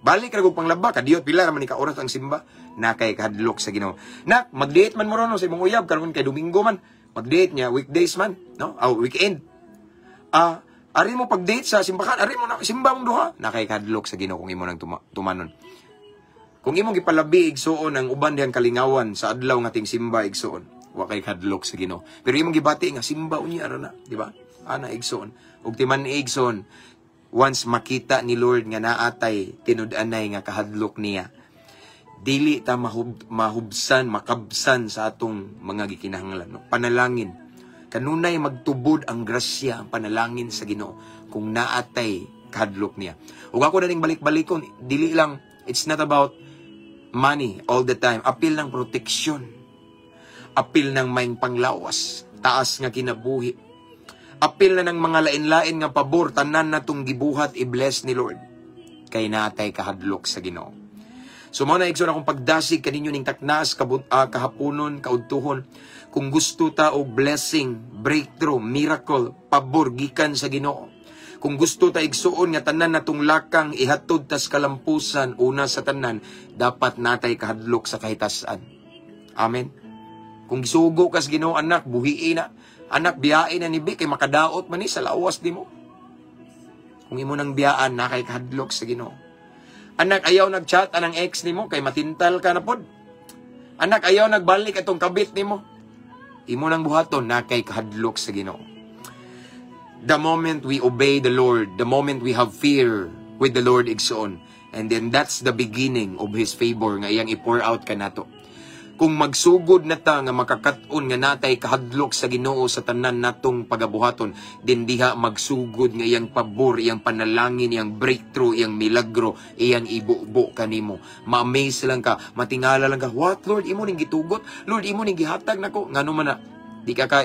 Balik ra kog panglaba, kadiyot pila ra man ni ka oras ang simba." Na kay kahadlok sa Ginoo. "Nak, mag-date man mo ron sa imong uyab karon kay Domingo man. Mag-date niya weekdays man, no? Aw, weekend. Ah, ari mo pag-date sa simbahan, ari mo na simba mong duha." Na kay kahadlok sa Ginoo kung imo nang tumanon. Kung imong gipalabi, igsuon, ang uban dihang kalingawan sa adlaw nga ting simba, igsuon, wa kay kahadlok sa Ginoo. Pero imong gibati nga simba unya ra na, di ba? Ana, igsuon. Ug timan, igsuon, once makita ni Lord nga naatay tinud-anay nga kahadlok niya, dili ta mahubsan, makabsan sa atong mga gikinahanglan. No? Panalangin. Kanunay magtubod ang grasya, ang panalangin sa Ginoo kung naatay kahadlok niya. Ug ako na ning balik-balikon, dili lang, it's not about money all the time. Apil ng proteksyon. Apil ng maing panglawas, taas nga kinabuhi. Apil na ng mga lain-lain nga pabor, tanan na tong gibuhat, i-bless ni Lord. Kay naatay kahadlok sa Ginoo. So mao na, igsoon, akong pagdasig kaninyo ning taknas kahaponon, kaudtuhon. Kung gusto ta og blessing, breakthrough, miracle, pabor gikan sa Ginoo. Kung gusto ta, igsuon, nga tanan natong lakang ihatod tas kalampusan, una sa tanan dapat natay kahadlok sa kahitasan. Amen. Kung gisugo kas Ginoo, "Anak, buhii na. Anak, biyain na ni bi kay makadaot man ni sa lawas nimo." Kung imo nang biyaan, na kay kahadlok sa Ginoo. "Anak, ayaw nagchat anang ex nimo kay matintal ka na pod. Anak, ayaw nagbalik atong kabit nimo." Imo nang buhaton, na kay kahadlok sa Ginoo. The moment we obey the Lord, the moment we have fear with the Lord, igsoon, and then that's the beginning of His favor nga iyang i-pour out kanato. Kung magsugod na ta nga makakaton nga natay kahadlok sa Ginoo sa tanan natong pagabuhaton, din diha magsugod nga iyang pabor, iyang panalangin, iyang breakthrough, iyang milagro, iyang ibubo kanimo. Ma-amaze lang ka, matingala lang ka, "What, Lord, imo ning gitugot? Lord, imo ning gihatag nako." Ngano man na di ka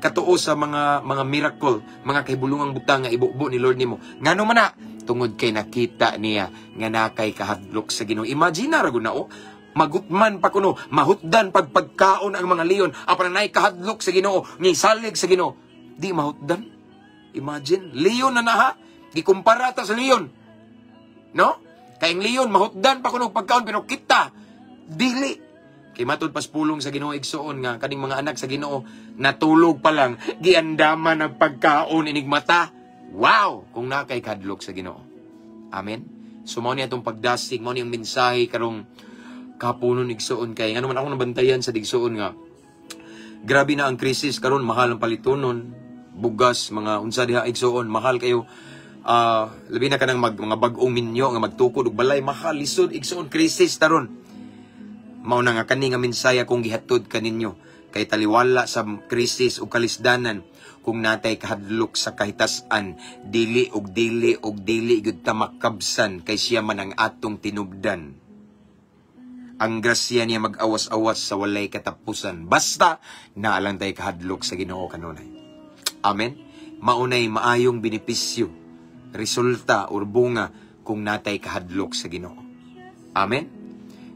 katuo sa mga miracle, mga kahibulungang butang nga ibubo ni Lord nimo? Ngano man na? Tungod kay nakita niya nga nakay kahadlok sa Ginoo. Imagine ra gud na oh, magutman pa kuno, mahutdan pagpagkaon ang mga leon, apan nay kahadlok sa Ginoo, ngisalig sa Ginoo, di mahutdan. Imagine, leon na naha, gikumpara ta sa leon. No? Kay ang leon mahutdan pa kuno pagkaon pero kita dili. Kay matud pas pulong sa Ginoo, igsuon, nga kaning mga anak sa Ginoo natulog pa lang giandaman ang pagkaon inigmata. Wow, kung nakay kahadlok sa Ginoo. Amen. So mao ni atong pagdasig, mao ni ang mensahe karong kahaponon, igsuon, kay ngano man ako nabantayan sa digsuon nga grabe na ang krisis karon, mahal ang palitonon. Bugas, mga unsa diha, igsuon, mahal kayo. Labi na kanang mga bag-ong minyo nga magtukod og balay, mahal, lisod, igsuon, krisis taron. Mao na nga kani nga mensahe akong gihatod kaninyo kay taliwala sa krisis ug kalisdanan, kung natay kahadlok sa kahitas-an, dili og dili og dili gyud ta makabsan kay siya man ang atong tinubdan. Ang grasya niya mag-awas-awas sa walay katapusan basta naa lang tay kahadlok sa Ginoo kanunay. Amen. Maunay maayong benepisyo, resulta or bunga kung natay kahadlok sa Ginoo. Amen.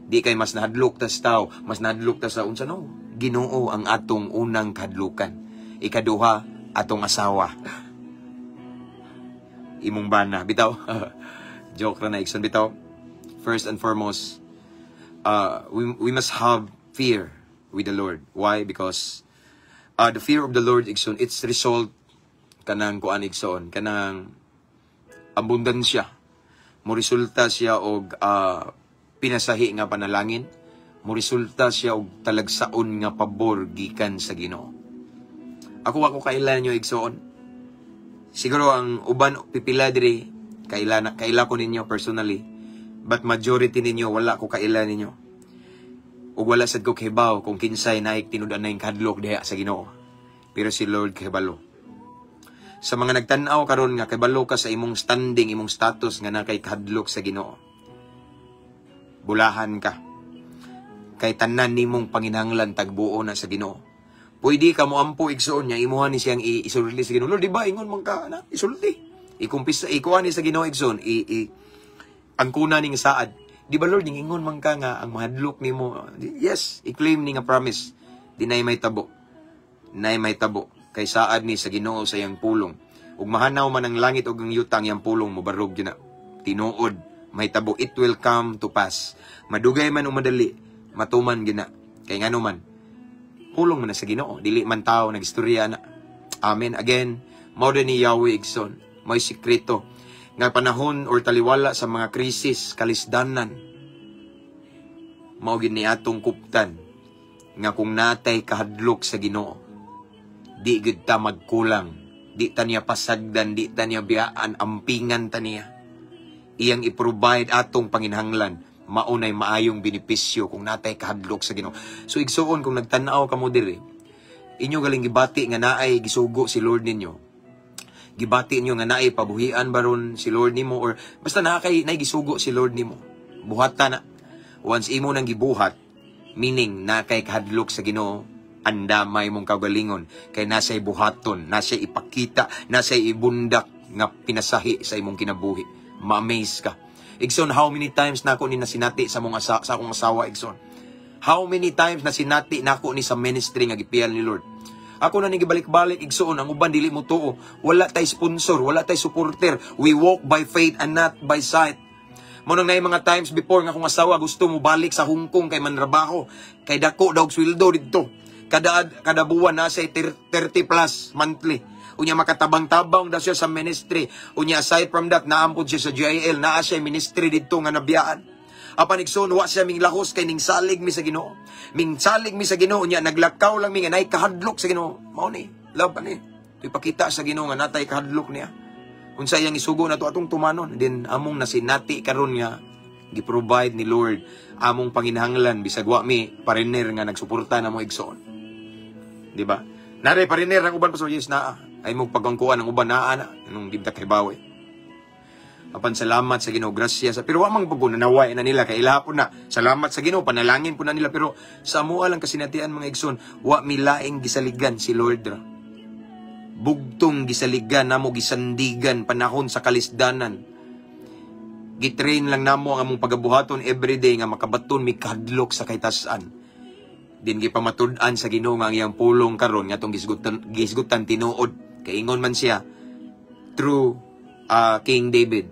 Di kay mas nahadlok ta sa tao, mas nahadlok ta sa unsa, no. Ginoo ang atong unang kahadlukan. Ikaduha, atong asawa. Imong bana, bitaw. Joke ra na, igsoon, bitaw. First and foremost, we must have fear with the Lord. Why? Because the fear of the Lord, igsoon, its result kanang kuan, igsoon, kanang abundansya. Mo resulta siya og pinasahi nga panalangin, mo resulta siya og talagsaon nga pabor gikan sa Ginoo. Ako kaila ninyo, igsoon. Siguro ang uban, pipila diri kaila na kaila ko ninyo personally. But majority ninyo, wala ko kaila ninyo. Ug wala sad ko kahibaw kung kinsay naik tinud-anay kahadlok diha sa Ginoo. Pero si Lord kahibalo. Sa mga nagtan-aw karon nga kahibalo ka sa imong standing, imong status nga nakay kahadlok sa Ginoo, bulahan ka. Kay tanan nimong panginahanglan tagbuo na sa Ginoo. Pwede ka mo ampo, igsoon, niya imuha ni siyang isulti sa Ginoo. "Lord, di ba ingon man ka na isulti?" Ikumpisa ikuha ni sa Ginoo, igsoon, i, i ang kuna ning saad. "Di ba, Lord, ingon man ka nga ang mahadlok nimo?" Yes, i-claim ni nga promise. Dinay may tabo. Nay may tabo kay saad ni sa Ginoo sa iyang pulong. Ug mahanaw man ang langit ug ang yuta, ang iyang pulong mobarog gyud na. Tinuod, may tabo, it will come to pass. Madugay man o madali, matuman gyud na. Kay ngano man, pulong man na sa Ginoo, dili man tao nagistorya na. Amen. Again, mao din ni Yahweh, igsoon, may sikreto nga panahon or taliwala sa mga krisis, kalisdanan. Mao gid ni atong kuptan nga kung natay kahadlok sa Ginoo, di gid ta magkulang, di ta niya pasagdan, di ta niya biyaan, ampingan ta niya. Iyang i-provide atong panginhanglan. Maunay maayong benepisyo kung natay kahadlok sa Ginoo. So igsuon, kung nagtan-aw kamo diri, inyo galing gibati nga naay gisugo si Lord ninyo. Gibati niyo nga naay pabuhian baron si Lord nimo or basta naa kay naay gisugo si Lord nimo. Buhata na. Once imo nang gibuhat, meaning na kay kahadlok sa Ginoo, andamay mong kaugalingon kay nasay buhaton, nasay ipakita, nasay ibundak nga pinasahi sa imong kinabuhi. Ma-amaze ka. Igsoon, how many times nako ni nasinati sa akong asawa, igsoon? How many times na sinati nako ni sa ministry nga gipiyal ni Lord? Ako na ni gibalik-balik, igsoon, ang uban dili mo tuo. Wala tay sponsor, wala tay supporter. We walk by faith and not by sight. Mo nang naay mga times before nga akong asawa gusto mo balik sa Hong Kong kay manrabaho. Kay dako daw og sweldo didto. Kada buwan nasa 30 plus monthly. Unya makatabang-tabang daw siya sa ministry. Unya aside from that, naampod siya sa GIL, naa siya ministry didto nga nabiyaan. Apan, igsoon, wa siya ming lahos kay ning salig mi sa Ginoo. Ming salig mi sa Ginoo nya naglakaw lang mi nga naay kahadlok sa Ginoo. Mao ni, love ani. Ipakita sa Ginoo nga natay kahadlok niya. Unsa iyang isugo nato, atong tumanon. Din among nasinati karon nga gi-provide ni Lord among panginahanglan bisag wa mi pariner nga nagsuporta namo, igsoon. Di ba? Nare pariner ang uban pa, so yes naa. Ay mo pagangkuan ang uban, naa na nung di ta kahibaw eh. Apan salamat sa Ginoo, grasya sa, pero wa man pud nanaway na nila kay ilaha po na. Salamat sa Ginoo, panalangin po na nila, pero sa amoa lang kasinatian, mga igsoon, wa mi laing gisaligan si Lord ra. Bugtong gisaligan namo, gisandigan panahon sa kalisdanan. Gitrain lang namo ang among pagabuhaton everyday nga makabaton mi kahadlok sa kahitasan. Din gipamatud-an sa Ginoo nga ang iyang pulong karon nga atong gisgutan tinuod. Kay ingon man siya through King David,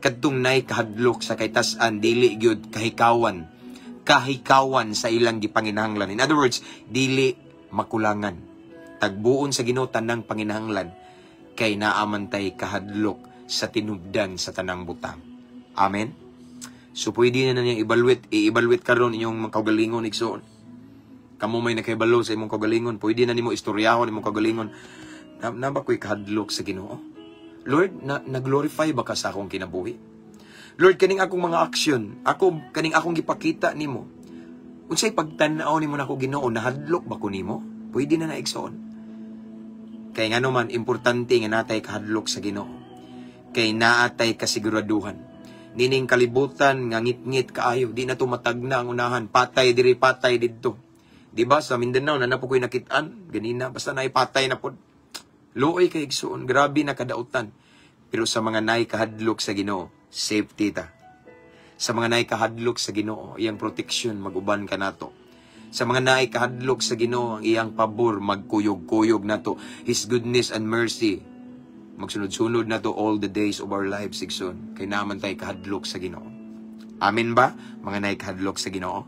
kadtong nay kahadlok sa kahitasan dili gyud kahikawan kahikawan sa ilang gipanginahanglan. In other words, dili makulangan. Tagbuon sa Ginoo tanang panginahanglan kay naa man tay kahadlok sa tinubdan sa tanang butang. Amen. So pwede na niyang evaluate, i-evaluate karon inyong mga kaugalingon, igsoon. Kamo may nakahibalo sa imong kaugalingon, pwede na nimo istoryahon imong kaugalingon. Na ba ko'y kahadlok sa Ginoo? Lord, na, nag-glorify ba ka sa akong kinabuhi? Lord, kaning akong mga aksyon, ako kaning akong gipakita nimo. Unsay pagtan-aw nimo nako, Ginoo, nahadlok ba ko nimo? Pwede na na, igsoon. Kay ngano man importante nga natay kahadlok sa Ginoo? Kay naatay kasiguraduhan. Nining kalibutan nga ngit-ngit kaayo, di na to matagna ang unahan, patay diri, patay didto. Di ba sa Mindanao na na po ko'y nakitaan ganina, basta naay patay na pod. Luoy kay, igsoon, grabe na kadautan. Pero sa mga nay kahadlok sa Ginoo, safety ta. Sa mga naay kahadlok sa Ginoo, iyang protection maguban kanato. Sa mga naay kahadlok sa Ginoo, ang iyang pabor magkuyog-kuyog nato. His goodness and mercy magsunod-sunod nato all the days of our lives, igsoon. Kay naa man tay kahadlok sa Ginoo. Amen ba? Mga naay kahadlok sa Ginoo.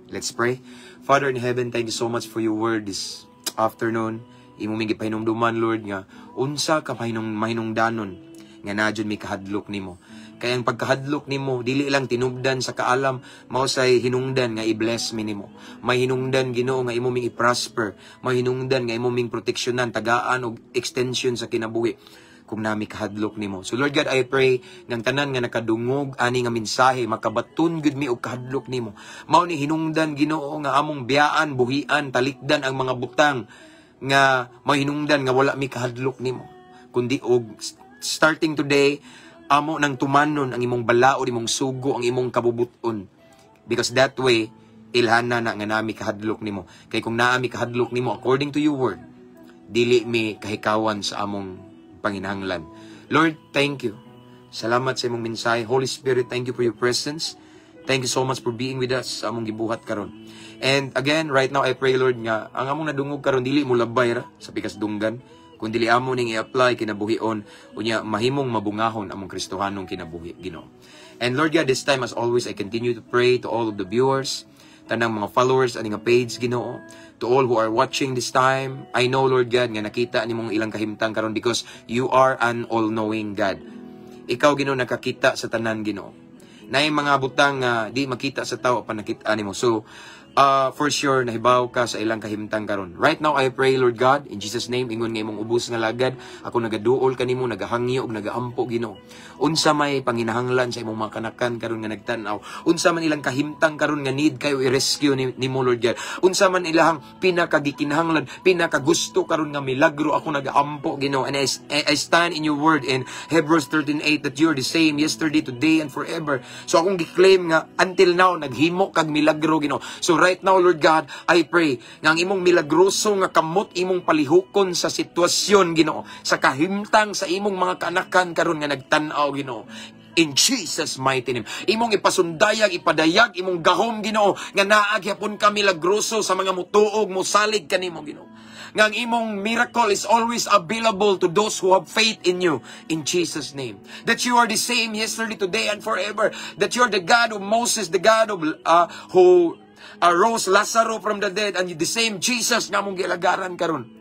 Let's pray. Father in heaven, thank you so much for your word this afternoon. Imo ming gipahinumduman, Lord, nga unsa ka mahinungdanon nga naa jud mi kahadlok nimo. Kay ang pagkahadlok nimo dili lang tinubdan sa kaalam, mao say hinungdan nga i-bless mi nimo. May hinungdan, Ginoo, nga imo ming i-prosper, may hinungdan nga imo ming proteksyonan, tagaan og extension sa kinabuhi kung nami kahadlok nimo. So Lord God, I pray ngang tanan nga nakadungog ani nga mensahe makabaton gud mi og kahadlok nimo. Mao ni hinungdan, Ginoo, nga among biyaan, buhian, talikdan ang mga butang nga mahinungdan nga wala mi kahadlok nimo. Kundi og starting today amo nang tumanon ang imong balaod, imong sugo, ang imong kabubuton. Because that way, ilhana na nga nami kahadlok nimo. Kay kung naami kahadlok nimo according to your word, dili mi kahikawan sa among panginahanglan. Lord, thank you. Salamat sa imong mensahe. Holy Spirit, thank you for your presence. Thank you so much for being with us sa among gibuhat karon. And again, right now I pray, Lord, nga ang among nadungog karon dili mo labay ra sa pikas dunggan kun dili amo ning i-apply kinabuhion, unya mahimong mabungahon among Kristohanong kinabuhi, Ginoo. And Lord God, this time, as always, I continue to pray to all of the viewers, tanang mga followers ani nga page, Ginoo, to all who are watching this time. I know, Lord God, nga nakita nimong ilang kahimtang karon because you are an all-knowing God. Ikaw, Ginoo, nakakita sa tanan, Ginoo. Naay mga butang nga di makita sa tao pa nakita nimo. So, for sure nahibaw ka sa ilang kahimtang karon. Right now I pray, Lord God, in Jesus' name, ingon nga imong ubos nga lagad, ako nagaduol kanimo, nagahangyo ug nagaampo, Ginoo. Unsa may panginahanglan sa imong mga kanakan karon nga nagtan-aw? Unsa man ilang kahimtang karon nga need kayo i-rescue nimo, Lord God? Unsa man ilahang pinakagikinahanglan, pinakagusto karon nga milagro, ako nagaampo, Ginoo. And I stand in your word in Hebrews 13:8 that you're the same yesterday, today and forever. So akong gi-claim nga until now naghimo kag milagro, Ginoo. So right now, Lord God, I pray nga ang imong milagroso nga kamot imong palihukon sa sitwasyon, Ginoo, sa kahimtang sa imong mga kanakan karon nga nagtan-aw, Ginoo. In Jesus' mighty name. Imong ipasundayag, ipadayag imong gahom, Ginoo, nga naa gyapon ka milagroso sa mga mutuog, musalig kanimo, Ginoo. Nga ang imong miracle is always available to those who have faith in you. In Jesus' name. That you are the same yesterday, today, and forever. That you are the God of Moses, the God of who arose Lazarus from the dead, and the same Jesus nga among gialagaran karon.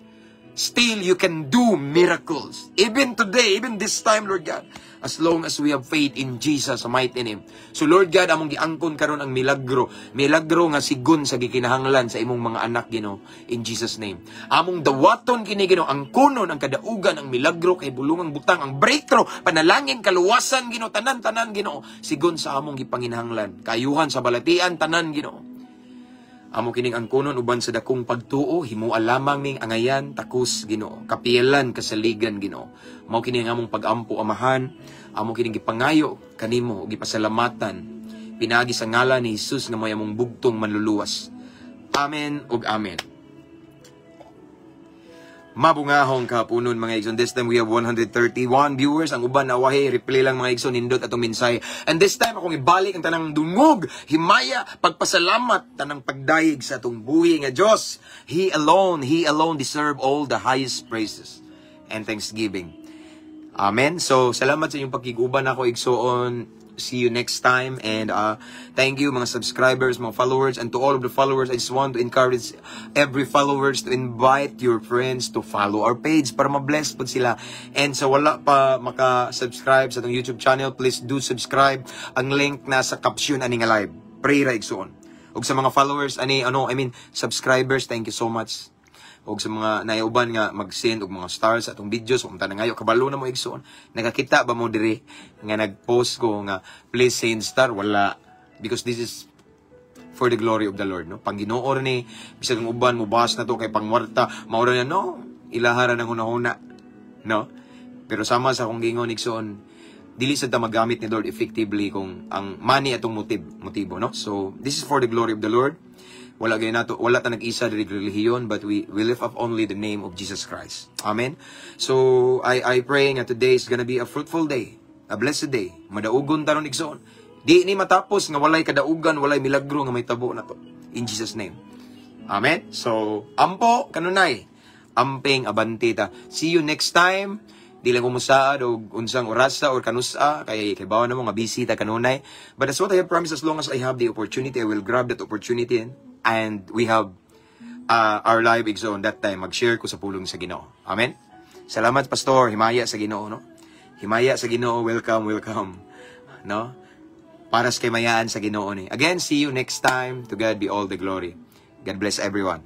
Still, you can do miracles. Even today, even this time, Lord God. As long as we have faith in Jesus' mighty name. So Lord God, among giangkon karon ang milagro. Milagro nga sigon sa gikinahanglan sa imong mga anak, Ginoo, in Jesus' name. Among dawaton kini, Ginoo, ang kunon ang kadaugan, ang milagro kay bulungang butang, ang breakthrough, panalangin, kaluwasan, Ginoo, tanan-tanan, Ginoo, sigon sa among gipanginahanglan. Kayuhan sa balatian, tanan, Ginoo. Amo kining angkonon uban sa dakong pagtuo, himua lamang ning angayan, takos, Ginoo. Kapiyalan, kasaligan, Ginoo. Mao kini ang among pag-ampo, Amahan, amo kining gipangayo kanimo ug gipasalamatan pinaagi sa ngalan ni Jesus nga may among bugtong manluluwas. Amen ug amen. Mabungahong kahaponon, mga igsoon. This time we have 131 viewers. Ang uban na wahi, replay lang, mga igsoon, nindot atong mensahe. And this time akong ibalik ang tanang dungog, himaya, pagpasalamat, tanang pagdayeg sa atong buhi nga Dios. He alone deserve all the highest praises and thanksgiving. Amen. So, salamat sa inyong pakiguban ako, igsoon. See you next time. And thank you, mga subscribers, mga followers, and to all of the followers, I just want to encourage every followers to invite your friends to follow our page para ma-bless pod sila. And sa wala pa maka-subscribe sa atong YouTube channel, please do subscribe. Ang link nasa caption ani nga live. Pray ra, igsoon. Ug sa mga followers ani ano, I mean subscribers, thank you so much. Og sa mga naiuban nga mag-send og mga stars sa atong videos, unta na ngayo kabalo na mo, igsoon. Nakakita ba mo diri nga nag-post ko nga "Please send star"? Wala, because this is for the glory of the Lord, no? Pang Ginoo ni. Bisag ang uban mo bas na to kay pangwarta, maura na, no? Ilahara ng hunahuna, no? Pero sama sa akong gingon, igsoon, dili sad ta magamit ni Lord effectively kung ang money atong motibo, no? So this is for the glory of the Lord. Wala gay nato, wala ta nag-isa diri relihiyon, but we lift up only the name of Jesus Christ. Amen. So I pray nga today is gonna be a fruitful day, a blessed day. Madaugon ta ron, igsoon. Di ni matapos nga walay kadaugan, walay milagro nga mahitabo na to. In Jesus' name. Amen. So ampo kanunay. Amping, abante ta. See you next time. Di lang ko musaad og unsang orasa or kanusa kay bawa na mo nga busy ta kanunay. But that's what I have promised: as long as I have the opportunity, I will grab that opportunity and we have our live, igsoon. That time mag-share ko sa pulong sa Ginoo. Amen. Salamat, Pastor. Himaya sa Ginoo, no? Himaya sa Ginoo. Welcome, welcome. No? Para sa kaymayaan sa Ginoo ni. Again, see you next time. To God be all the glory. God bless everyone.